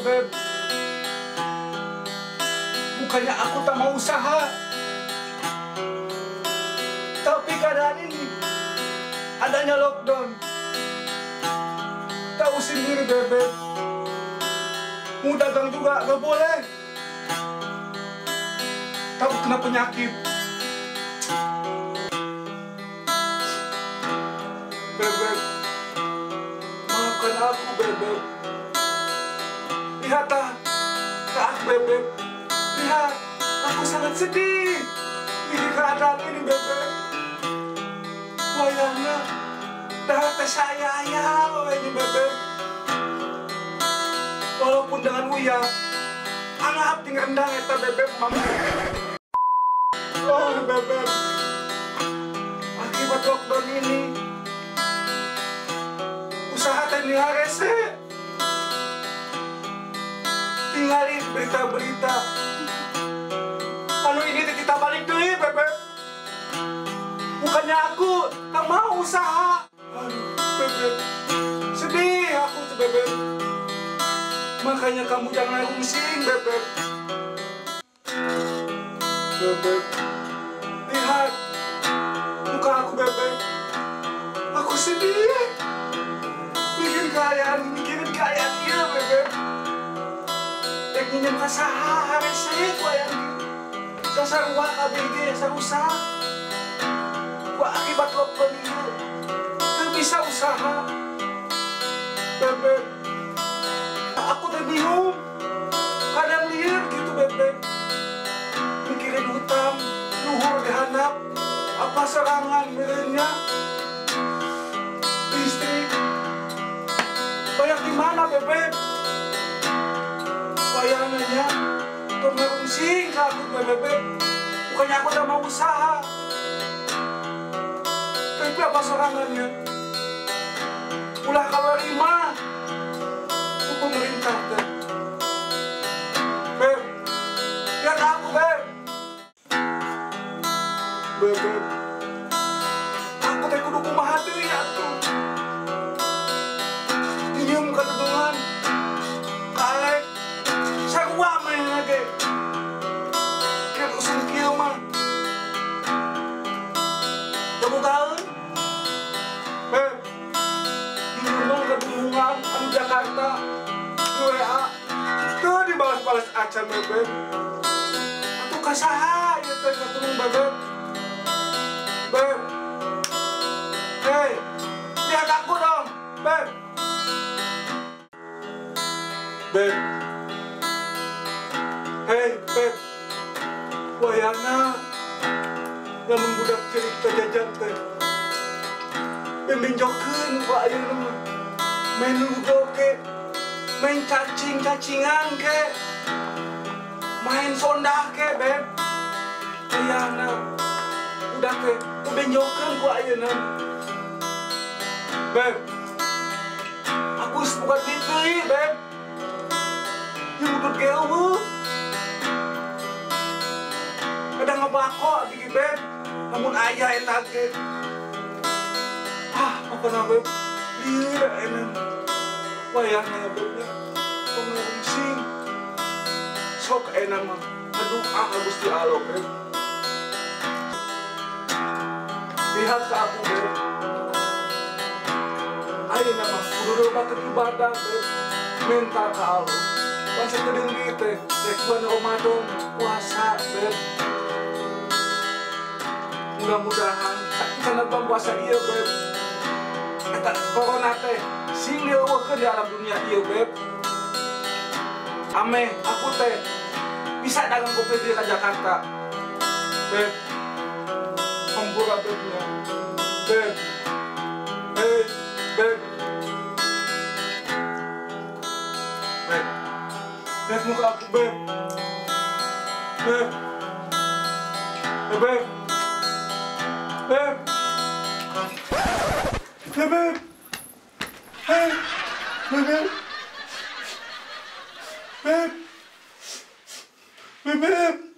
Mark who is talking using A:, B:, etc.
A: Bebek. Bukannya aku tak mau usaha, tapi keadaan ini adanya lockdown. Tahu sendiri Bebek, mau dagang juga gak boleh. Takut kena penyakit. Bebek, maafkan aku Bebek. Lihatlah ke aku Bebek. Lihat, aku sangat sedih di keadaan ini Bebek. Wayangnya dah teh saya ayah ini Bebek. Walaupun dengan uya, anggap tinggal rendang eta Bebek mama. Oh Bebek, akibat lockdown ini usaha teh harese. Tinggalin berita-berita. Anu ini kita balik deui Bebek. Bukannya aku tak mau usaha. Aduh, Bebek, sedih aku tuh Bebek. Makanya kamu jangan rungsing Bebek. Bebek, lihat muka aku Bebek. Aku sedih. Mikirin keadaan dia Bebek. Yang nginjem ka saha harese ku aya dasar uang ABG sarusak. Wah, akibat lockdown ini teu bisa usaha. Bebek, aku teh bingung. Kadang lieur gitu Bebek. Mikirin hutang, luhur dihandap, apa serangan merenya. Listrik banyak di mana Bebek? Bayangannya tong ngarungsing ka aku Bebek. Bukannya aku udah mau usaha, tapi apa sorangannya? Ulah keluar imah ku pemerintah teh. Beb, lihat aku Beb. Bebek, aku teh kudu kumaha deui atuh. Nyium kadudungan, kalek, sarua manehna ge. Keur usum kieu mah teu bogaeun. Beb, nyium kadudungan anu Jakarta, di WA, teu dibalas-balas acan Bebek. Atuh ka saha ieu teh katulung Bebek? Beb, hey, lihat aku dong, Beb. Beb, hey, Beb, wayana lamun budak ceurik teh jajan teh, benjokeun ku ayeuna mah, main ludo ke, main cacing-cacingan ke, main sondah ke, Beb. Wayana udah teh benjokeun ku ayeuna. Beb, aku geus boga duit deui, Beb. Ieu udut ge eueuh. Kadang ngebako abdi ge, Beb. Lamun aya eta ge. Ah, pokona Beb, lieur ayeuna. Wayahna Beb nya tong ngarungsing. Sok ayeuna mah ngadoa ka Gusti Allah, Beb. Lihat ke aku, Beb. Ayeuna mah kudu lobakeun ibadah, Beb. Minta ka Allah. Bangsa kedeung deui teh, rek bulan Ramadan puasa, Beb. Mudah-mudahan kana bulan puasa ieu, Beb. Eta corona teh sing dieuweuhkeun di alam dunia ieu, Beb. Ameh aku teh bisa dagang kopi di Jakarta, Beb. Hampura Bebnya, Beb. Hey, Beb. Beb, lihat muka aku, Beb. Beb, Beb, Beb, Beb, hey, Beb, Beb, Beb, Beb.